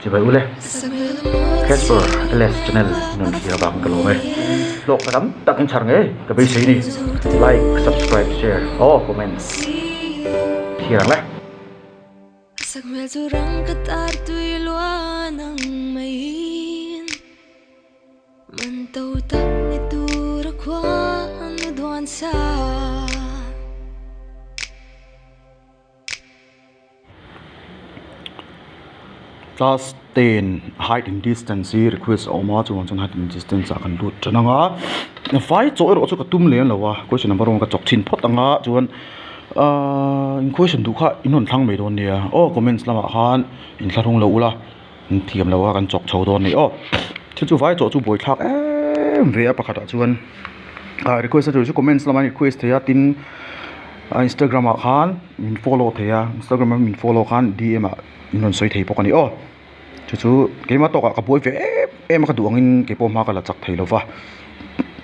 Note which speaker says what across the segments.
Speaker 1: Chibai ule. Casper LS channel nun thlir avangin ka lawm e. Hlawkna tam tak in chhar ngei ka beisei ni. Like, subscribe, share aw comment thlir ang le. Class 10 height and distance hi request a awm a chuvang chuan height and distance ah kan lut tan ang a vai chaw erawh chu ka tum lem lo a question number one ka chawk chhin phawt ang a chuan ahh in question duh kha in rawn thlang mai dawn nia aw comments lamah khan in thla hrung lo ula in thiam lo a kan chawk chho dawn a ni aw thil chu vai chaw chu buaithlak em ve a pakhatah chuan ah request na tur chu comments lamah an request thei a tin. A instagram ah khan min follow thei a instagram a min follow khan dm ah min rawn sawi thei bawk a ni aw chu chu keimah tawkah ka buai ve em em a ka duh angin keipawh hma ka la chak thei lo va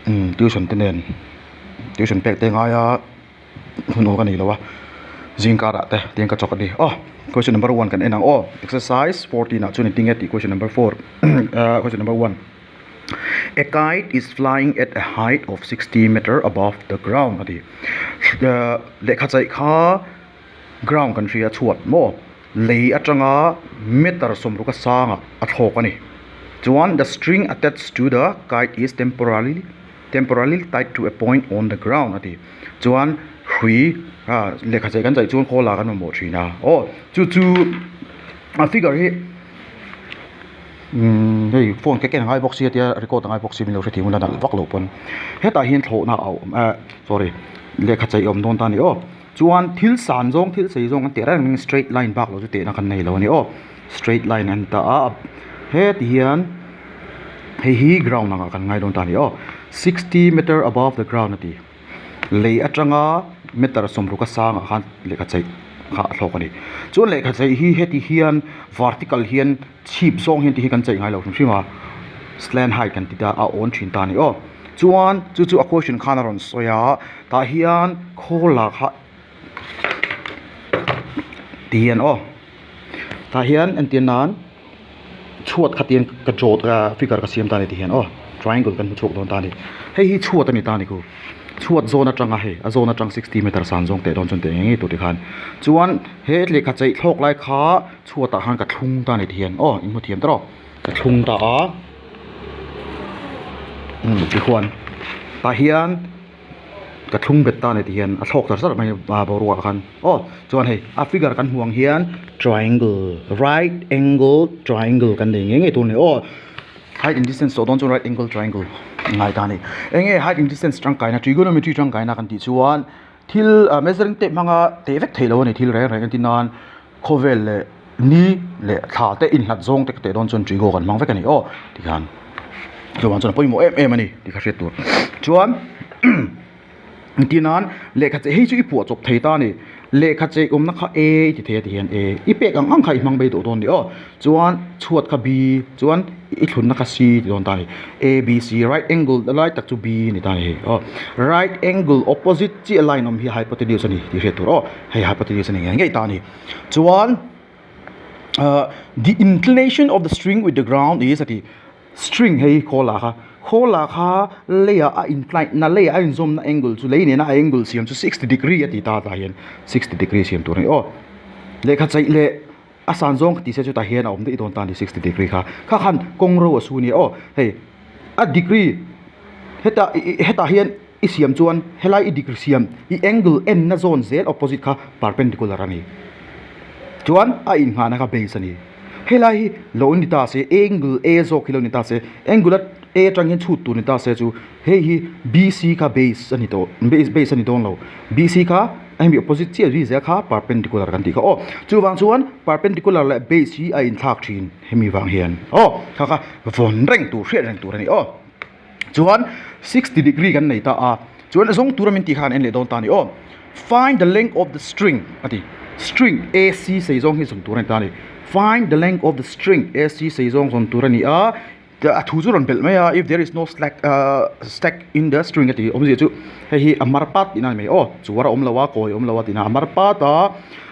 Speaker 1: umm tuition te nen tuition pek te ngai a hun aw ka nei lo a zing karah te tiang ka chawk a ni aw question number one kan en ang aw exercise 14 ah chuan engtin nge tih question number four ah question number one. A kite is flying at a height of 60 meter above the ground a ti. Lehkha chaih kha ground kan hria chhuat maw lei atanga meter sawmruk a sangah a thlawk a ni. Chuan the string attached to the kite is temporarily temporarily tied to a point on the ground a ti. Chuan hrui lehkha chaih kan chaih chuan khawl ah kan mamawh thin a aw chu chu a figure hi. Umm hei phone ka ken a ngai bawk sia tia record a ngai bawk sia min lo hrethiam ula nalh vak lo pawn hetah hian thlawhna a awm eh sorry lehkha chei a awm dawn ta a ni aw chuan thil san zawng thil sei zawng an teh reng reng straight line bak lo chu tehna kan nei lo a ni aw straight line an ta a heti hian hei hi ground ang ah kan ngai dawn ta a ni aw sixty meter above the ground a ti. Lei atanga meter sawmruk a sangah khan lehkha chei kha a thlawk a ni. Chuan lehkha chei hi heti hian vertical hian chhip zawng hian ti hi kan chei ngai lo hrim hrim a, slant height kan ti ta a awn thin ta a ni aw. Chuan chu chu a question khan a rawn sawi a, tah hian khawl lah kha ti hian aw tah hian entir nan chhuat kha tiang ka draw figure ka siam ta ani ti hian aw triangle kan hmu chhuak dawn ta ani hei hi chhuat ani ta ani ku chhuat zawn atanga hei a zawn atang sixty meter san zawng teh dawn chuan teh ngei ngei tur ti khan chuan he lehkha chei thlawk lai kha chhuat ah khan ka thlung ta ani ti hian aw in hmu thiam tawh ka thlung ta a umm tikhuan tah hian. Ka thlung bet ta a ni ti hian a thlawk zar zar mai a boruak ah khan aw chuan hei a figure kan hmuh ang hian triangle right angle triangle kan nei ngei ngei tur a ni aw height and distance tawh dawn chuan right angle triangle a ngai ta a ni eng nge height and distance tangkaina trigonometry tangkaina kan tih chuan thil ah measuring tape hmanga teh vek theih loh a ni thil reng reng entir nan khawvel leh ni leh thla te inhlat zawng te ka teh dawn chuan trigo kan hmang vek a ni aw tikhan chuvang chuan a pawimawh em em a ni tih ka hriat tur chuan engtir nan lehkha chei hei chu i puah chawp thei ta a ni lehkha chei awmna kha a i ti thei a ti hian a i pek ang ang kha i hmang mai duh dawn a ni aw chuan chhuat kha b chuan i thlunna kha c ti dawn ta a ni a b c right angle lai tak chu b a ni ta a ni hei aw right angle opposite chiah line awm hi hypotenuse a ni tih hriat tur aw hei hypotenuse a ni ngei ngei ta a ni chuan ahh the inclination of the string with the ground is a ti string hei khawl ah kha khawl ah kha leiah a incline na leiah a inzawmna angle chu lei nena a angle siam chu sixty degree a ti ta tah hian sixty degree siam tur a ni aw lehkha chaih leh a san zawng ka tih se chu tah hian a awm daih dawn ta a ni sixty degree kha kha khan kawng ro a su nia aw hei a degree hetah hetah hian i siam chuan helai i degree siam i angle en na zawn zel opposite kha perpendicular a ni chuan a inngahna kha base a ni helai hi lo ni ta se angle a zawk hi lo ni ta se angle a a atang hian chhut tur ni ta se chu hei hi B C kha base a ni tawh base base a ni dawn lo B C kha a hemi opposite chiah zui zel kha perpendicular kan tih kha aw chuvang chuan perpendicular leh base hi a inthlak thin hemi vang hian aw kha kha vawn reng tur hriat reng tur a ni aw. Chuan 60 degree kan nei ta a, chuan a zawng tura min tih khan en leh dawn ta a ni aw. Find the length of the string a ti, string AC sei zawng hi zawn tur a ni ta a ni. Find the length of the string AC sei zawng zawn tur a ni a, a thu chu rawn belh mai a, if there is no slack stack in the string a ti awmzia chu Hei hi a mar pat tihna a ni mai aw, chuar a awm lo a, kawi a awm lo a tihna a mar pat a,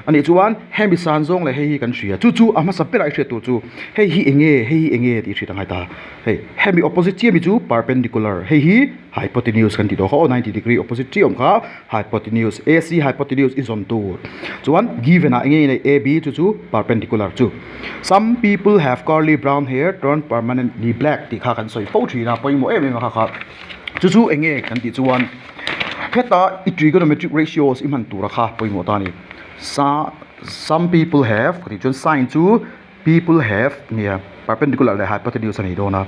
Speaker 1: a nih chuan hemi san zawng leh hei hi kan hria, chu chu a hmasa berah i hriat tur chu hei hi eng nge, hei hi eng nge tih i hriat a ngai ta. Hei hemi opposite chiah mi chu perpendicular, hei hi hypotenuse kan tih tawh kha aw, 90 degree opposite chiah awm kha hypotenuse, AC hypotenuse i zawn tur. Chuan given ah eng nge i neih AB chu chu perpendicular chu. Some people have curly brown hair turn permanently black tih kha kan sawi fo thin a, pawimawh em em a kha kha. Chu chu eng nge kan tih chuan heta i trigonometric ratios i hman tura kha pawimawh ta a ni. Sa some people have ka tih chuan sine chu people have nia perpendicular leh hypotenuse a nei dawn a.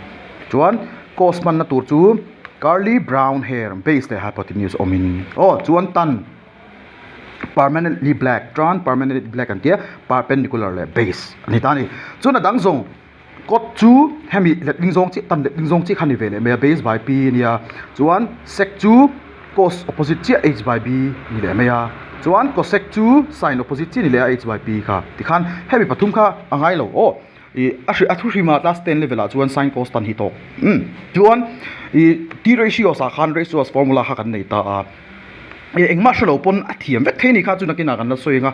Speaker 1: Chuan cos hmanna tur chu curly brown hair base leh hypotenuse awmin aw chuan tan permanently black tan permanently black an tia perpendicular leh base a ni ta a ni. Chuan a dang zawng. Kawt chu hemi letling zawng chiah tan letling zawng chiah kha ni ve leh mai a base by p ania chuan sec chu cos opposite chiah h by b ni leh mai a chuan cosec chu sine opposite chiah ni leh a h by p kha tikhan hemi pathum kha a ngai lo aw ih a hri a thu hrimah class ten level ah chuan sine cos tan hi tawk umm chuan ih t ratios ah khan ratios formula kha kan nei ta a. Ih engmah hrelo pawn a thiam vek thei a ni kha chu nakinah kan la sawi ang a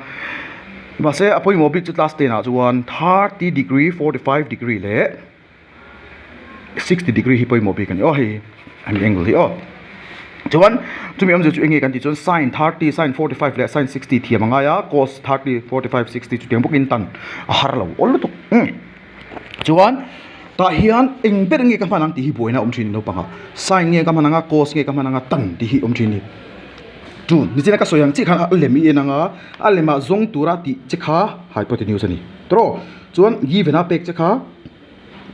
Speaker 1: mahse a pawimawh bik chu class ten ah chuan 30 degree 45 degree leh 60 degree hi pawimawh bik a ni aw hei hemi angle hi aw chuan chumi awmzia chu eng nge kan tih chuan sine 30 sine 45 leh sine 60 thiam a ngai a cos 30 45 60 chutiang bawkin tan a har lo awl lutuk umm. Chuan tah hian eng ber nge ka hman ang tih hi buaina a awm thin a naupangah. Sign nge ka hman ang a, cos nge ka hman ang a, tan tih hi a awm thin a ni. Chu nichina ka sawi ang chiah khan a lem i en ang a, a lemah zawng tura tih che kha hypotenuse a ni. Tawrh aw, chuan given a pek che kha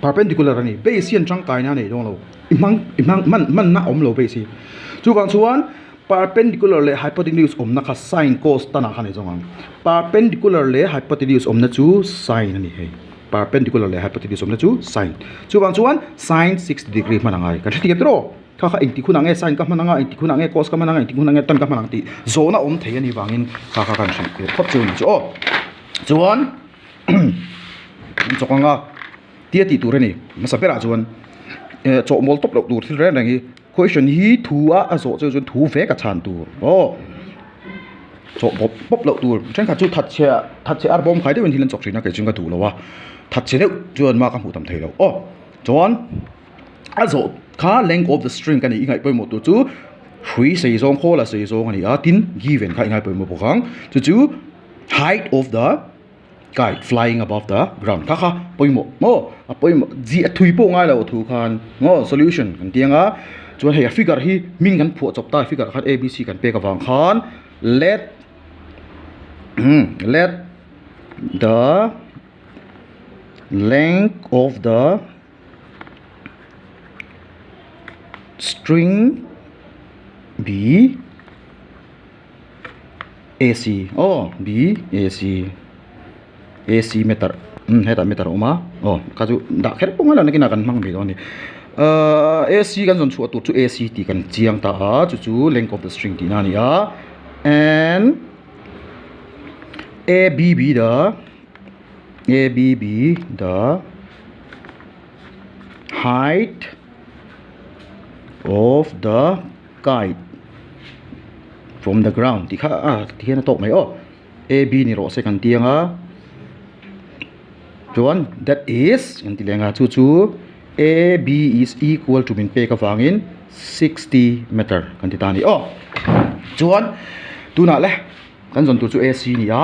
Speaker 1: perpendicular a ni. Base hian tangkaina a nei dawn lo, i hmang i hmang hman hmanna a awm lo base hi. Chuvang chuan perpendicular leh hypotenuse awmna kha sine cos tan ah khan a zawng ang. Perpendicular leh hypotenuse awmna chu sine a ni hei. Perpendicular leh hypotenuse awmna chu sine. Chuvang chuan sine 60 degree hman a ngai. Kan hrethiam tawh aw. Kha kha engtik hunah nge sine ka hman anga, engtik hunah nge cos ka hman anga, engtik hunah nge tan ka hman ang tih zawhna awm thei a nih vangin kha kha kan hrilh tir phawt chu a ni chu aw. Chuan an chawk anga tia tih tur a ni. Hmasa berah chuan chawhmawl tawp loh tur thil reng reng hi Question hi thu a a zawh chu chuan thu vek a chhan tur aw chawh bawp bawp loh tur thenkhat chu that chhe that chhe ar bawm khai deuhin thil an chawk thin a kei chuan ka duh lo a that chhe deuh chuan ma ka hmuh tam thei lo aw chuan a zawh kha length of the string ka ni i ngaih pawimawh tur chu hrui sei zawng khawl a sei zawng a ni a tin given kha i ngaih pawimawh bawk ang chu chu height of the kite flying above the ground kha kha pawimawh maw a pawimawh zia a thui pawh ngai lo thu khan maw solution kan ti anga chuan hei a figure hi hming kan phuah chawp ta figure khan a b c kan pek avang khan let let the length of the string be AC aw B AC AC meter umm hetah meter a awm a aw kha chu dah kher pawh ngai lo nakinah kan hmang ve dawn a ni ahh AC kan zawn chhuah tur chu AC tih kan chiang ta a chu chu length of the string tihna a ni a and A B B the A B B the height of the kite from the ground tih kha a ti hian a tawk mai aw a b ni rawh se kan ti ang a chuan that is kan ti leh ang a chu chu a b is equal to min pek avangin 60 meter kan ti ta a ni aw chuan tunah le kan zawn tur chu a c a ni a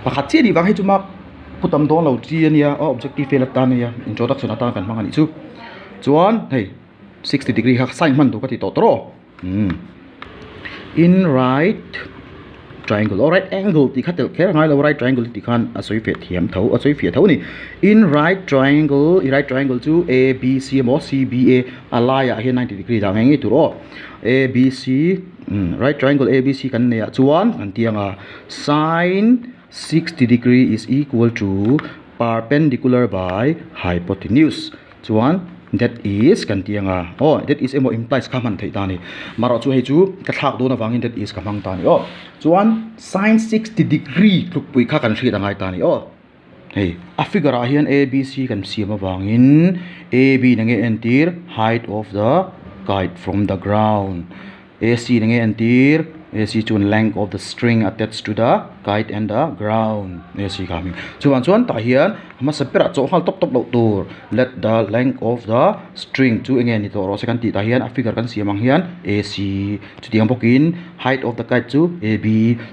Speaker 1: pakhat chiah nih vang hei chu mark pu tam dawn lo chi a nia aw objective vel atan a nia introduction atan kan hmang a nih chu chuan hei. 60 degree kha sign hman tur ka ti tawh tawh rawh umm in right triangle aw right angle tih kha telh kher a ngai lo right triangle tih khan a sawi feh thiam tho a sawi fiah tho a ni in right triangle i right triangle chu a b c emaw c b a a laiah hian 90 degree dah ngei ngei tur aw a b c umm right triangle a b c kan neih ah chuan kan ti ang a sine 60 degree is equal to perpendicular by hypotenuse. Chuan that is kan ti anga aw that is emaw implies kha hman theih ta a ni. Marawh chu hei chu ka thlak dawn avangin that is ka hmang ta a ni aw. Chuan sine 60 degree tlukpui kha kan hriat angai ta a ni aw. Hei a figure ah hian A B C kan siam avangin A B in enge entir height of the kite from the ground. AC eng nge entir AC chuan length of the string attached to the kite and the ground AC kha a hming chuvang chuan tah hian a hmasa berah chawh nghal tawp tawp loh tur let the length of the string chu eng nge ni tawh rawh se kan tih tah hian a figure kan siam ang hian AC chutiang bawkin height of the kite chu AB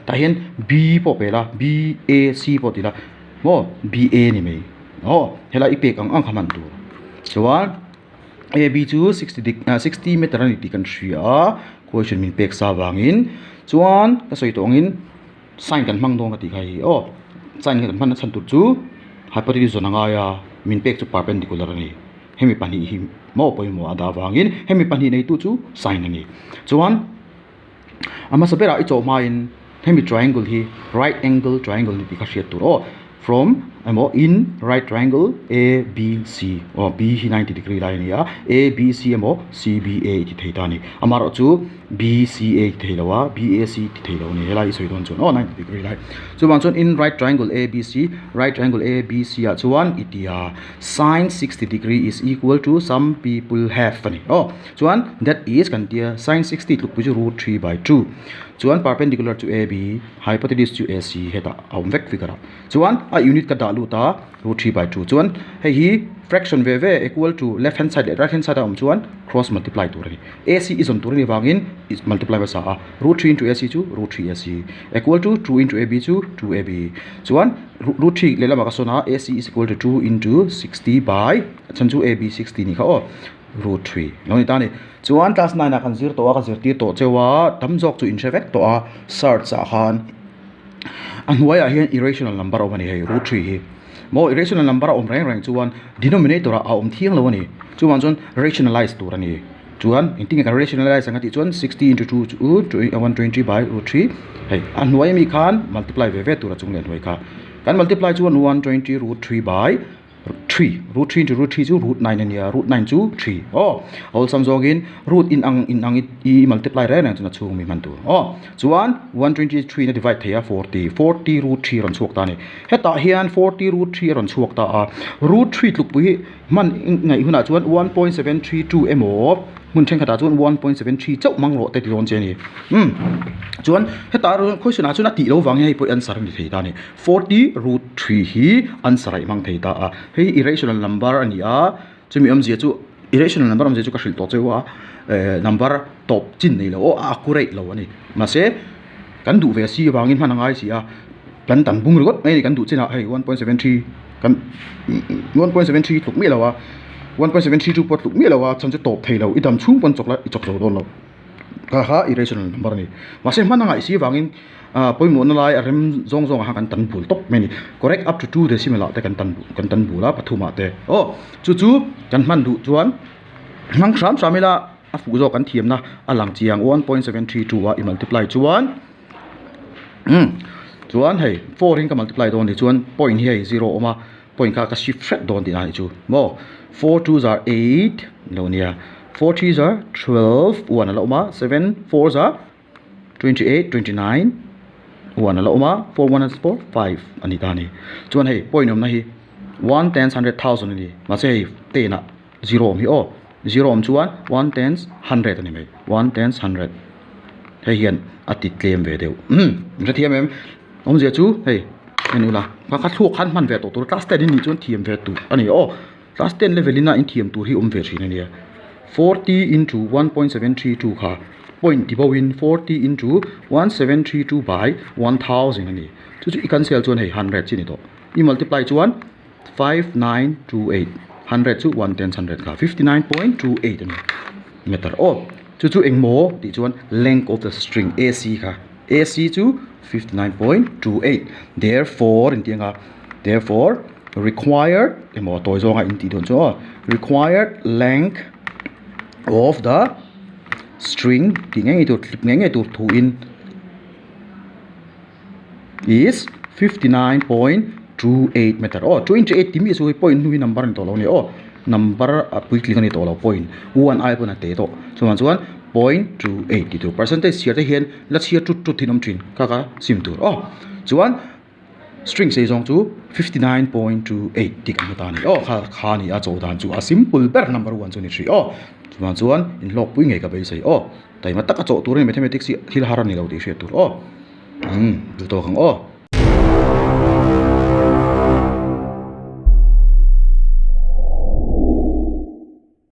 Speaker 1: tah hian B pawh pe la B A C pawh ti la maw B A ni mai aw helai i pek ang ang kha hman tur chuan. A B chu 60 deg ah 60 meter a ni tih kan hria a question min pek sa avangin chuan ka sawi tawh angin sign kan hmang dawn ka tih kha hei aw sign kan hman na chhan tur chu hypotenuse zawn a ngai a min pek chu perpendicular a ni hemi pahnih hi maw pawimawh a dah avangin hemi pahnih neitu chu sign a ni chuan a hmasa berah i chawh hmain hemi triangle hi right angle triangle a ni tih kha hriat tur aw. From emaw in right triangle A B C aw B hi 90 degree lai a ni a A B C emaw C B A i ti thei ta a ni amaherawh chu B C A i ti thei lo a B A C i ti thei lo a ni helai i sawi dawn chuan aw 90 degree lai chuvang chuan in right triangle A B C right triangle A B C ah chuan i ti a sin 60 degree is equal to some people have a ni aw chuan that is kan tia sin 60 tlukpui chu root 3 by 2 chuan perpendicular chu A B. Hypotenuse chu AC hetah a awm vek figure ah chuan a unit ka dah lut a root 3 by 2 chuan hei hi fraction ve ve equal to left hand side leh right hand side a awm chuan cross multiply tur a ni AC i zawn tur a nih vangin i multiply hmasa a root 3 into AC chu root 3 AC equal to 2 into AB chu 2 AB chuan root 3 lehlamah ka sawn a AC is equal to 2 into 60 by a chhan chu AB 60 ni kha aw. Root 3 lo ni ta a ni. Chuan class 9 ah kan zir tawh a, ka zirtir tawh cheu a, tam zawk chu in hre vek tawh a, search ah khan a hnuaiah hian irrational number a awm a ni hei root 3 hi. Maw irrational number a awm reng reng chuan denominator ah a awm thiang lo a ni. Chuvang chuan rationalize tur a ni. Chuan engtin nge kan rationalize ang a tih chuan 60 into 2 chu 120 by root 3 hei a hnuai ami khan multiply ve ve tur a chung leh hnuai kha. Kan multiply chuan 120 root 3 by 3 root 3 into root 3 chu root 9 a nia root 9 chu 3 aw awlsam zawngin root in ang in ang i multiply reng reng chuan a chhung mi hman tur aw chuan 123 na divide thei a 40 40 root 3 rawn chhuak ta a ni hetah hian 40 root 3 a rawn chhuak ta a root 3 tlukpui hi hman ngaih hunah chuan 1.732 emaw hmun thenkhatah chuan 1.73 chauh hmang rawh te ti dawn che a ni umm chuan hetah question ah chuan a tih loh vang hian hei pawh hi answer a ni thei ta a ni. 40 root 3 hi answer a i hmang thei ta a, hei irrational number a ni a, chumi awmzia chu irrational number awmzia chu ka hrilh tawh cheu a, eh number tawp chin nei lo aw a accurate lo a ni, mahse kan duh ve si avangin hman a ngai si a, kan tan bung ringawt mai a ni kan duh chinah hei 1.73 kan 1.73 tluk miah lo a, 1.732 pawh tluk miah lo a chhan chu tawp thei lo i dam chhung pawn chawk la i chawk zo dawn lo. Kha kha irrational number a ni. Mahse hman a ngaih si avangin ah pawimawhna lai a rem zawng zawngah khan kan tan bul tawp mai a ni. Correct up to 2 decimal ah te kan tan kan tan bul a pathum ah te. Aw chu chu kan hman duh chuan hmang hram hram ila a fuh zawk kan thiamna a lang chiang 1.732 a i multiply chuan umm chuan hei 4 in ka multiply dawn a ni chuan point hi hei zero a awm a point kha ka shift hret dawn tihna a nih chu maw 4 twos are 8 lo nia 4 threes are 12 1 a la awm a 7 fours are 28 29 1 a la awm a 4 1 is 4 5 a ni ta a ni chuan hei point awmna hi 1 tens hundred thousand a ni mahse hei ten ah zero awm hi aw zero awm chuan 1 tens hundred a ni mai 1 tens hundred hei hian a ti tlem ve deuh umm hrethiam em. Awmzia chu hei en ula kha kha thluak khan hman ve tawh tur class ten in nih chuan thiam ve tur a ni aw class ten level ina in thiam tur hi awm ve thin a nia 40 into 1.732 kha point ti bo in 40 into 1732 by 1000 a ni chu chu i cancel chuan hei 100 chi ni tawh i multiply chuan 5928 100 chu 1 tens 100 kha 59.28 a ni meter aw chu chu engmaw tih chuan length of the string AC kha. AC chu 59.28 therefore in tih anga therefore required emaw tawi zawnga in tih dawn chu aw required length of the string tih ngei ngei tur tlip ngei ngei tur thu in is 59.28 meter aw 28 tih mi chu hei point hnu hi number a ni tawh lo a ni aw number a puitling a ni tawh lo point one ai pawn a te tawh chuvang chuan point 28 tih tur percentage chhiar te hian la chhiar tut tut thin awm thin kha kha sim tur aw chuan string sei zawng chu 59.28 tih kan hmu ta a ni aw kha kha a ni a chaw dan chu a simple ber number one chu a ni hrih aw chuvang chuan inhlawkpui ngei ka beisei aw. Taima taka chawh tur a ni mathematics hi thil har a ni lo tih hriat tur aw. Umm duh tawk ang aw.